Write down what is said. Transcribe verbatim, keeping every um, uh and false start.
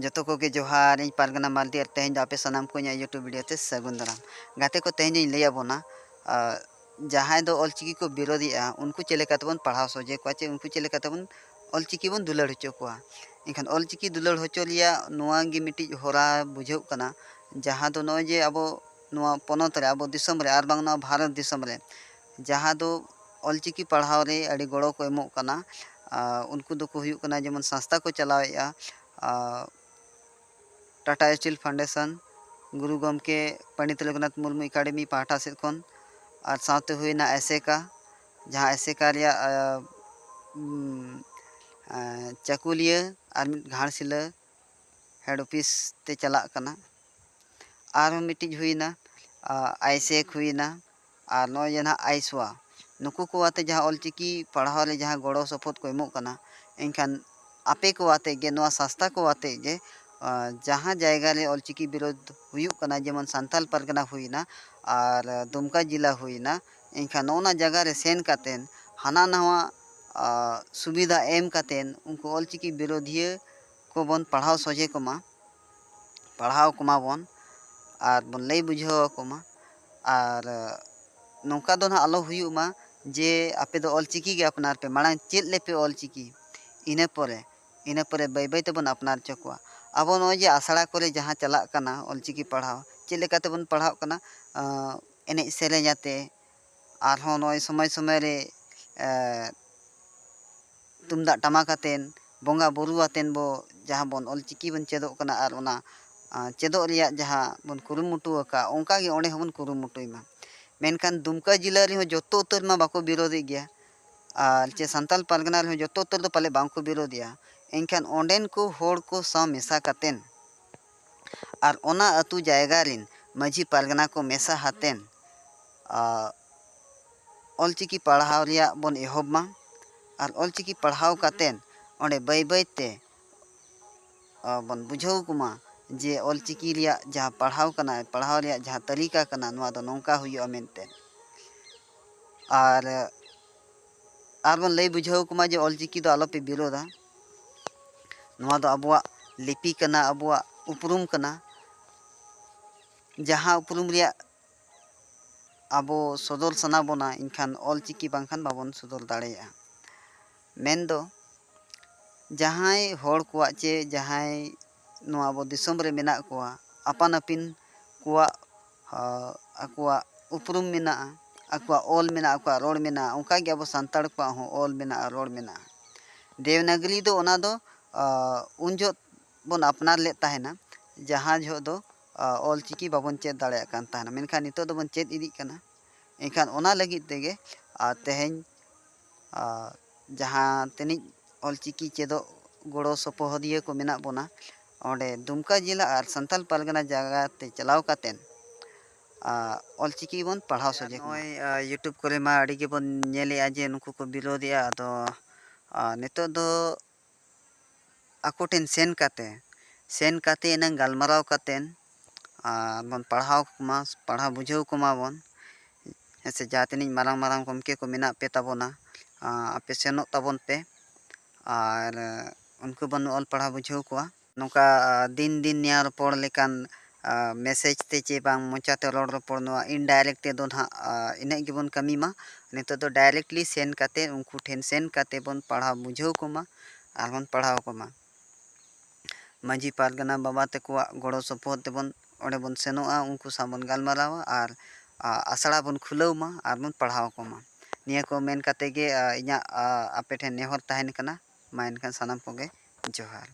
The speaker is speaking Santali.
ᱡᱚᱛᱚ ᱠᱚᱜᱮ ᱡᱚᱦᱟᱨ, ᱤᱧ ᱯᱟᱨᱜᱟᱱᱟ ᱢᱟᱨᱰᱤ, ᱟᱨ ᱛᱮᱦᱮᱧ ᱫᱚ ᱟᱯᱮ ᱥᱟᱱᱟᱢ ᱠᱚ ᱤᱧᱟᱹᱜ YouTube video ᱛᱮ ᱥᱟᱹᱜᱩᱱ ᱫᱟᱨᱟᱢ᱾ ᱜᱟᱛᱮ ᱠᱚ, ᱛᱮᱦᱮᱧ ᱫᱚᱧ ᱞᱟᱹᱭ ᱟᱵᱚᱱᱟ, ᱟᱨ ᱡᱟᱦᱟᱸᱭ ᱫᱚ ᱚᱞᱪᱤᱠᱤ ᱠᱚ ᱵᱤᱨᱳᱫᱷᱮᱜᱼᱟ, ᱩᱱᱠᱩ ᱪᱮᱫ ᱞᱮᱠᱟ ᱛᱮᱵᱚᱱ ᱯᱟᱲᱦᱟᱣ ᱥᱚᱡᱷᱮ ᱠᱚᱣᱟ, ᱪᱮ ᱩᱱᱠᱩ ᱪᱮᱫ ᱞᱮᱠᱟ ᱛᱮᱵᱚᱱ ᱚᱞᱪᱤᱠᱤ ᱵᱚᱱ ᱫᱩᱞᱟᱹᱲ ᱦᱚᱪᱚ ᱠᱚᱣᱟ᱾ ᱮᱱᱠᱷᱟᱱ ᱚᱞᱪᱤᱠᱤ ᱫᱩᱞᱟᱹᱲ ᱦᱚᱪᱚ ᱨᱮᱭᱟᱜ ᱱᱚᱣᱟ ᱜᱮ ᱢᱤᱫᱴᱤᱡ ᱦᱚᱨᱟ ᱵᱩᱡᱷᱟᱹᱜ ᱠᱟᱱᱟ, ᱡᱟᱦᱟᱸ ᱫᱚ ᱱᱚᱜᱼᱚᱭ ᱡᱮ ᱟᱵᱚ ᱱᱚᱣᱟ ᱯᱚᱱᱚᱛ ᱨᱮ, ᱟᱵᱚ ᱫᱤᱥᱚᱢ ᱨᱮ, ᱟᱨ ᱵᱟᱝ ᱱᱚᱣᱟ ᱵᱷᱟᱨᱚᱛ ᱫᱤᱥᱚᱢ ᱨᱮ ᱡᱟᱦᱟᱸ ᱫᱚ ᱚᱞᱪᱤᱠᱤ ᱯᱟᱲᱦᱟᱣ ᱨᱮ ᱟᱹᱰᱤ ᱜᱚᱲᱚ ᱠᱚ ᱮᱢᱚᱜ ᱠᱟᱱᱟ, ᱟᱨ ᱩᱱᱠᱩ ᱫᱚᱠᱚ ᱦᱩᱭᱩᱜ ᱠᱟᱱᱟ ᱡᱮᱢᱚᱱ ᱥᱚᱝᱥᱛᱷᱟ ᱠᱚ ᱪᱟᱞᱟᱣᱮᱫᱼᱟ, ᱟᱨ ᱴᱟᱴᱟ ᱥᱴᱤᱞ ᱯᱷᱟᱣᱩᱱᱰᱮᱥᱚᱱ, ᱜᱩᱨᱩ ᱜᱚᱢᱠᱮ ᱯᱚᱱᱰᱤᱛ ᱨᱚᱜᱷᱩᱱᱟᱛᱷ ᱢᱩᱨᱢᱩ ᱮᱠᱟᱰᱮᱢᱤ ᱯᱟᱦᱴᱟ ᱥᱮᱫ ᱠᱷᱚᱱ, ᱟᱨ ᱥᱟᱶᱛᱮ ᱦᱩᱭᱱᱟ ᱮᱥᱮᱠᱟ, ᱡᱟᱦᱟᱸ ᱮᱥᱮᱠᱟ ᱨᱮᱭᱟᱜ, ᱟᱸ, ᱩᱢ, ᱟᱸ, ᱪᱟᱹᱠᱩᱞᱤᱭᱟᱹ ᱟᱨ ᱢᱤᱫ ᱜᱷᱟᱴᱥᱤᱞᱟᱹ ᱦᱮᱰ ᱚᱯᱷᱤᱥ ᱛᱮ ᱪᱟᱞᱟᱜ ᱠᱟᱱᱟ᱾ ᱟᱨᱦᱚᱸ ᱢᱤᱫᱴᱤᱡ ᱦᱩᱭᱱᱟ, ᱟᱸ, ᱟᱭᱥᱮᱠ ᱦᱩᱭᱱᱟ, ᱟᱨ ᱱᱚᱜᱼᱚᱭ ᱡᱮ ᱱᱟᱦᱟᱜ ᱟᱭᱥᱣᱟ, ᱱᱩᱠᱩ ᱠᱚ ᱟᱛᱮ ᱡᱟᱦᱟᱸ ᱚᱞᱪᱤᱠᱤ ᱯᱟᱲᱦᱟᱣ ᱨᱮ ᱡᱟᱦᱟᱸ ᱜᱚᱲᱚ ᱥᱚᱯᱚᱦᱚᱫ ᱠᱚ ᱮᱢᱚᱜ ᱠᱟᱱᱟ, ᱮᱱᱠᱷᱟᱱ ᱟᱯᱮ ᱠᱚ ᱟᱛᱮ ᱜᱮ, ᱱᱚᱣᱟ ᱥᱚᱝᱥᱛᱷᱟ ᱠᱚ ᱟᱛᱮ ᱜᱮ, ᱟᱸ, ᱡᱟᱦᱟᱸ ᱡᱟᱭᱜᱟ ᱨᱮ ᱚᱞᱪᱤᱠᱤ ᱵᱤᱨᱳᱫᱷ ᱦᱩᱭᱩᱜ ᱠᱟᱱᱟ, ᱡᱮᱢᱚᱱ ᱥᱟᱱᱛᱟᱞ ᱯᱟᱨᱜᱟᱱᱟ ᱦᱩᱭᱱᱟ ᱟᱨ ᱫᱩᱢᱠᱟ ᱡᱮᱞᱟ ᱦᱩᱭᱱᱟ, ᱮᱱᱠᱷᱟᱱ ᱱᱚᱜᱼᱚ ᱱᱟ ᱡᱟᱭᱜᱟ ᱨᱮ ᱥᱮᱱ ᱠᱟᱛᱮᱫ ᱦᱟᱱᱟ ᱱᱟᱣᱟ, ᱟᱸ, ᱥᱩᱵᱤᱫᱷᱟ ᱮᱢ ᱠᱟᱛᱮᱫ ᱩᱱᱠᱩ ᱚᱞᱪᱤᱠᱤ ᱵᱤᱨᱳᱫᱷᱤᱭᱟᱹ ᱠᱚᱵᱚᱱ ᱯᱟᱲᱦᱟᱣ ᱥᱚᱡᱷᱮ ᱠᱚᱢᱟ, ᱯᱟᱲᱦᱟᱣ ᱠᱚᱢᱟ ᱵᱚᱱ, ᱟᱨ ᱵᱚᱱ ᱞᱟᱹᱭ ᱵᱩᱡᱷᱟᱹᱣ ᱟᱠᱚ ᱢᱟ᱾ ᱟᱨ ᱱᱚᱝᱠᱟ ᱫᱚ ᱱᱟᱦᱟᱜ ᱟᱞᱚ ᱦᱩᱭᱩᱜ ᱢᱟ ᱡᱮ ᱟᱯᱮ ᱫᱚ ᱚᱞᱪᱤᱠᱤ ᱜᱮ ᱟᱯᱱᱟᱨ ᱯᱮ, ᱢᱟᱲᱟᱝ ᱪᱮᱫ ᱞᱮᱯᱮ ᱚᱞᱪᱤᱠᱤ, ᱤᱱᱟᱹ ᱯᱚᱨᱮ, ᱤᱱᱟᱹ ᱯᱚᱨᱮ ᱵᱟᱹᱭ ᱵᱟᱹᱭ ᱛᱮᱵᱚᱱ ᱟᱯᱱᱟᱨ ᱦᱚᱪᱚ ᱠᱚᱣᱟ᱾ ᱟᱵᱚ ᱱᱚᱜᱼᱚᱭ ᱡᱮ ᱟᱥᱲᱟ ᱠᱚᱨᱮ ᱡᱟᱦᱟᱸ ᱪᱟᱞᱟᱜ ᱠᱟᱱᱟ ᱚᱞᱪᱤᱠᱤ ᱯᱟᱲᱦᱟᱣ, ᱪᱮᱫ ᱞᱮᱠᱟ ᱛᱮᱵᱚᱱ ᱯᱟᱲᱦᱟᱜ ᱠᱟᱱᱟ? ᱟᱸ, ᱮᱱᱮᱡ ᱥᱮᱨᱮᱧ ᱟᱛᱮ, ᱟᱨᱦᱚᱸ ᱱᱚᱜᱼᱚᱭ ᱥᱚᱢᱚᱭ ᱥᱚᱢᱚᱭ ᱨᱮ, ᱮᱸ, ᱛᱩᱢᱫᱟᱜ ᱴᱟᱢᱟᱠ ᱟᱛᱮᱱ, ᱵᱚᱸᱜᱟ ᱵᱩᱨᱩ ᱟᱛᱮᱱ ᱵᱚ, ᱡᱟᱦᱟᱸ ᱵᱚᱱ ᱚᱞᱪᱤᱠᱤ ᱵᱚᱱ ᱪᱮᱫᱚᱜ ᱠᱟᱱᱟ, ᱟᱨ ᱚᱱᱟ, ᱟᱸ, ᱪᱮᱫᱚᱜ ᱨᱮᱭᱟᱜ ᱡᱟᱦᱟᱸ ᱵᱚᱱ ᱠᱩᱨᱩᱢᱩᱴᱩ ᱟᱠᱟᱫ, ᱚᱱᱠᱟ ᱜᱮ ᱚᱸᱰᱮ ᱦᱚᱸᱵᱚᱱ ᱠᱩᱨᱩᱢᱩᱴᱩᱭ ᱢᱟ᱾ ᱢᱮᱱᱠᱷᱟᱱ ᱫᱩᱢᱠᱟ ᱡᱮᱞᱟ ᱨᱮᱦᱚᱸ ᱡᱚᱛᱚ ᱩᱛᱟᱹᱨ ᱢᱟ ᱵᱟᱠᱚ ᱵᱤᱨᱳᱫᱮᱫ ᱜᱮᱭᱟ, ᱟᱨ ᱪᱮ ᱥᱟᱱᱛᱟᱞ ᱯᱟᱨᱜᱟᱱᱟ ᱨᱮᱦᱚᱸ ᱡᱚᱛᱚ ᱩᱛᱟᱹᱨ ᱫᱚ ᱯᱟᱞᱮ ᱵᱟᱝ ᱠᱚ ᱵᱤᱨᱳᱫᱮᱜᱼᱟ᱾ ᱮᱱᱠᱷᱟᱱ ᱚᱸᱰᱮᱱ ᱠᱚ ᱦᱚᱲ ᱠᱚ ᱥᱟᱶ ᱢᱮᱥᱟ ᱠᱟᱛᱮᱱ, ᱟᱨ ᱚᱱᱟ ᱟᱹᱛᱩ ᱡᱟᱭᱜᱟ ᱨᱮᱱ ᱢᱟᱹᱡᱷᱤ ᱯᱟᱨᱜᱟᱱᱟ ᱠᱚ ᱢᱮᱥᱟ ᱟᱛᱮᱱ, ᱟᱨ ᱚᱞᱪᱤᱠᱤ ᱯᱟᱲᱦᱟᱣ ᱨᱮᱭᱟᱜ ᱵᱚᱱ ᱮᱦᱚᱵ ᱢᱟ, ᱟᱨ ᱚᱞᱪᱤᱠᱤ ᱯᱟᱲᱦᱟᱣ ᱠᱟᱛᱮᱱ ᱚᱸᱰᱮ ᱵᱟᱹᱭ ᱵᱟᱹᱭ ᱛᱮ, ᱟᱨ ᱵᱚᱱ ᱵᱩᱡᱷᱟᱹᱣ ᱠᱚᱢᱟ ᱡᱮ ᱚᱞᱪᱤᱠᱤ ᱨᱮᱭᱟᱜ ᱡᱟᱦᱟᱸ ᱯᱟᱲᱦᱟᱣ ᱠᱟᱱᱟ, ᱯᱟᱲᱦᱟᱣ ᱨᱮᱭᱟᱜ ᱡᱟᱦᱟᱸ ᱛᱟᱹᱨᱤᱠᱟ ᱠᱟᱱᱟ, ᱱᱚᱣᱟ ᱫᱚ ᱱᱚᱝᱠᱟ ᱦᱩᱭᱩᱜᱼᱟ ᱢᱮᱱᱛᱮ᱾ ᱟᱨ, ᱟᱨ ᱵᱚᱱ ᱞᱟᱹᱭ ᱵᱩᱡᱷᱟᱹᱣ ᱠᱚᱢᱟ ᱡᱮ ᱚᱞᱪᱤᱠᱤ ᱫᱚ ᱟᱞᱚᱯᱮ ᱵᱤᱨᱳᱫᱟ, ᱱᱚᱣᱟ ᱫᱚ ᱟᱵᱚᱣᱟᱜ ᱞᱤᱯᱤ ᱠᱟᱱᱟ, ᱟᱵᱚᱣᱟᱜ ᱩᱯᱨᱩᱢ ᱠᱟᱱᱟ᱾ ᱡᱟᱦᱟᱸ ᱩᱯᱨᱩᱢ ᱨᱮᱭᱟᱜ ᱟᱵᱚ ᱥᱚᱫᱚᱨ ᱥᱟᱱᱟ ᱵᱚᱱᱟ, ᱮᱱᱠᱷᱟᱱ ᱚᱞᱪᱤᱠᱤ ᱵᱟᱝᱠᱷᱟᱱ ᱵᱟᱵᱚᱱ ᱥᱚᱫᱚᱨ ᱫᱟᱲᱮᱭᱟᱜᱼᱟ᱾ ᱢᱮᱱᱫᱚ ᱡᱟᱦᱟᱸᱭ ᱦᱚᱲ ᱠᱚᱣᱟᱜ ᱪᱮ ᱡᱟᱦᱟᱸᱭ ᱱᱚᱣᱟ ᱟᱵᱚ ᱫᱤᱥᱚᱢ ᱨᱮ ᱢᱮᱱᱟᱜ ᱠᱚᱣᱟ, ᱟᱯᱟᱱ ᱟᱹᱯᱤᱱ ᱠᱚᱣᱟᱜ, ᱟ, ᱟᱠᱚᱣᱟᱜ ᱩᱯᱨᱩᱢ ᱢᱮᱱᱟᱜᱼᱟ, ᱟᱠᱚᱣᱟᱜ ᱚᱞ ᱢᱮᱱᱟᱜᱼᱟ, ᱟᱠᱚᱣᱟᱜ ᱨᱚᱲ ᱢᱮᱱᱟᱜᱼᱟ, ᱚᱱᱠᱟᱜᱮ ᱟᱵᱚ ᱥᱟᱱᱛᱟᱲ ᱠᱚᱣᱟᱜ ᱦᱚᱸ ᱚᱞ ᱢᱮᱱᱟᱜᱼᱟ, ᱨᱚᱲ ᱢᱮᱱᱟᱜᱼᱟ᱾ ᱫᱮᱵᱽᱱᱟᱜᱽᱨᱤ ᱫᱚ ᱚᱱᱟ ᱫᱚ, ᱟ, ᱩᱱ ᱡᱚᱦᱚᱜ ᱵᱚᱱ ᱟᱯᱱᱟᱨ ᱞᱮᱫ ᱛᱟᱦᱮᱱᱟ, ᱡᱟᱦᱟᱸ ᱡᱚᱦᱚᱜ ᱫᱚ, ᱟ, ᱚᱞᱪᱤᱠᱤ ᱵᱟᱵᱚᱱ ᱪᱮᱫ ᱫᱟᱲᱮᱭᱟᱜ ᱠᱟᱱ ᱛᱟᱦᱮᱱᱟ, ᱢᱮᱱᱠᱷᱟᱱ ᱱᱤᱛᱚᱜ ᱫᱚᱵᱚᱱ ᱪᱮᱫ ᱤᱫᱤᱜ ᱠᱟᱱᱟ᱾ ᱮᱱᱠᱷᱟᱱ ᱚᱱᱟ ᱞᱟᱹᱜᱤᱫ ᱛᱮᱜᱮ, ᱟ, ᱛᱮᱦᱮᱧ, ᱟ, ᱡᱟᱦᱟᱸ ᱛᱤᱱᱟᱹᱜ ᱚᱞᱪᱤᱠᱤ ᱪᱮᱫᱚᱜ ᱜᱚᱲᱚ ᱥᱚᱯᱚᱦᱚᱫᱤᱭᱟᱹ ᱠᱚ ᱢᱮᱱᱟᱜ ᱵᱚᱱᱟ, ᱚᱸᱰᱮ ᱫᱩᱢᱠᱟ ᱡᱮᱞᱟ ᱟᱨ ᱥᱟᱱᱛᱟᱞ ᱯᱟᱨᱜᱟᱱᱟ ᱡᱟᱭᱜᱟ ᱛᱮ ᱪᱟᱞᱟᱣ ᱠᱟᱛᱮᱫ, ᱟ, ᱚᱞᱪᱤᱠᱤ ᱵᱚᱱ ᱯᱟᱲᱦᱟᱣ ᱥᱚᱡᱷᱮ ᱠᱚᱢᱟ᱾ ᱱᱚᱜᱼᱚᱭ, ᱟ, YouTube ᱠᱚᱨᱮ ᱢᱟ ᱟᱹᱰᱤ ᱜᱮᱵᱚᱱ ᱧᱮᱞᱮᱜᱼᱟ ᱡᱮ ᱱᱩᱠᱩ ᱠᱚ ᱵᱤᱨᱳᱫᱮᱜᱼᱟ᱾ ᱟᱫᱚ, ᱟ, ᱱᱤᱛᱚᱜ ᱫᱚ ᱟᱠᱚ ᱴᱷᱮᱱ ᱥᱮᱱ ᱠᱟᱛᱮ, ᱥᱮᱱ ᱠᱟᱛᱮ ᱮᱱᱟᱝ ᱜᱟᱞᱢᱟᱨᱟᱣ ᱠᱟᱛᱮ, ᱟ, ᱵᱚᱱ ᱯᱟᱲᱦᱟᱣ ᱠᱚᱢᱟ, ᱯᱟᱲᱦᱟᱣ ᱵᱩᱡᱷᱟᱹᱣ ᱠᱚᱢᱟ ᱵᱚᱱ᱾ ᱦᱮᱸ ᱥᱮ, ᱡᱟᱦᱟᱸ ᱛᱤᱱᱟᱹᱜ ᱢᱟᱨᱟᱝ ᱢᱟᱨᱟᱝ ᱜᱚᱢᱠᱮ ᱠᱚ ᱢᱮᱱᱟᱜ ᱯᱮ ᱛᱟᱵᱚᱱᱟ, ᱟ, ᱟᱯᱮ ᱥᱮᱱᱚᱜ ᱛᱟᱵᱚᱱ ᱯᱮ ᱟᱨ, ᱟ, ᱩᱱᱠᱩ ᱵᱚᱱ ᱚᱞ ᱯᱟᱲᱦᱟᱣ ᱵᱩᱡᱷᱟᱹᱣ ᱠᱚᱣᱟ᱾ ᱱᱚᱝᱠᱟ, ᱟ, ᱫᱤᱱ ᱫᱤᱱ ᱱᱮᱭᱟᱣ ᱨᱚᱯᱚᱲ ᱞᱮᱠᱟᱱ, ᱟ, message ᱛᱮ ᱪᱮ ᱵᱟᱝ ᱢᱚᱪᱟᱛᱮ ᱨᱚᱲ ᱨᱚᱯᱚᱲ, ᱱᱚᱣᱟ indirect ᱛᱮᱫᱚ ᱱᱟᱦᱟᱜ, ᱟ, ᱤᱱᱟᱹᱜ ᱜᱮᱵᱚᱱ ᱠᱟᱹᱢᱤ ᱢᱟ᱾ ᱱᱤᱛᱚᱜ ᱫᱚ directly ᱥᱮᱱ ᱠᱟᱛᱮ, ᱩᱱᱠᱩ ᱴᱷᱮᱱ ᱥᱮᱱ ᱠᱟᱛᱮ ᱵᱚᱱ ᱯᱟᱲᱦᱟᱣ ᱵᱩᱡᱷᱟᱹᱣ ᱠᱚᱢᱟ ᱟᱨ ᱵᱚᱱ ᱯᱟᱲᱦᱟᱣ ᱠᱚᱢᱟ᱾ ᱢᱟᱹᱡᱷᱤ ᱯᱟᱨᱜᱟᱱᱟ ᱵᱟᱵᱟ ᱛᱟᱠᱚᱣᱟᱜ ᱜᱚᱲᱚ ᱥᱚᱯᱚᱦᱚᱫ ᱛᱮᱵᱚᱱ ᱚᱸᱰᱮ ᱵᱚᱱ ᱥᱮᱱᱚᱜᱼᱟ, ᱩᱱᱠᱩ ᱥᱟᱶ ᱵᱚᱱ ᱜᱟᱞᱢᱟᱨᱟᱣᱟ ᱟᱨ, ᱟ, ᱟᱥᱲᱟ ᱵᱚᱱ ᱠᱷᱩᱞᱟᱹᱣ ᱢᱟ ᱟᱨ ᱵᱚᱱ ᱯᱟᱲᱦᱟᱣ ᱠᱚᱢᱟ᱾ ᱱᱤᱭᱟᱹ ᱠᱚ ᱢᱮᱱ ᱠᱟᱛᱮ ᱜᱮ, ᱟ, ᱤᱧᱟᱹᱜ, ᱟ, ᱟᱯᱮ ᱴᱷᱮᱱ ᱱᱮᱦᱚᱨ ᱛᱟᱦᱮᱱ ᱠᱟᱱᱟ᱾ ᱢᱟ ᱮᱱᱠᱷᱟᱱ ᱥᱟᱱᱟᱢ ᱠᱚᱜᱮ ᱡᱚᱦᱟᱨ᱾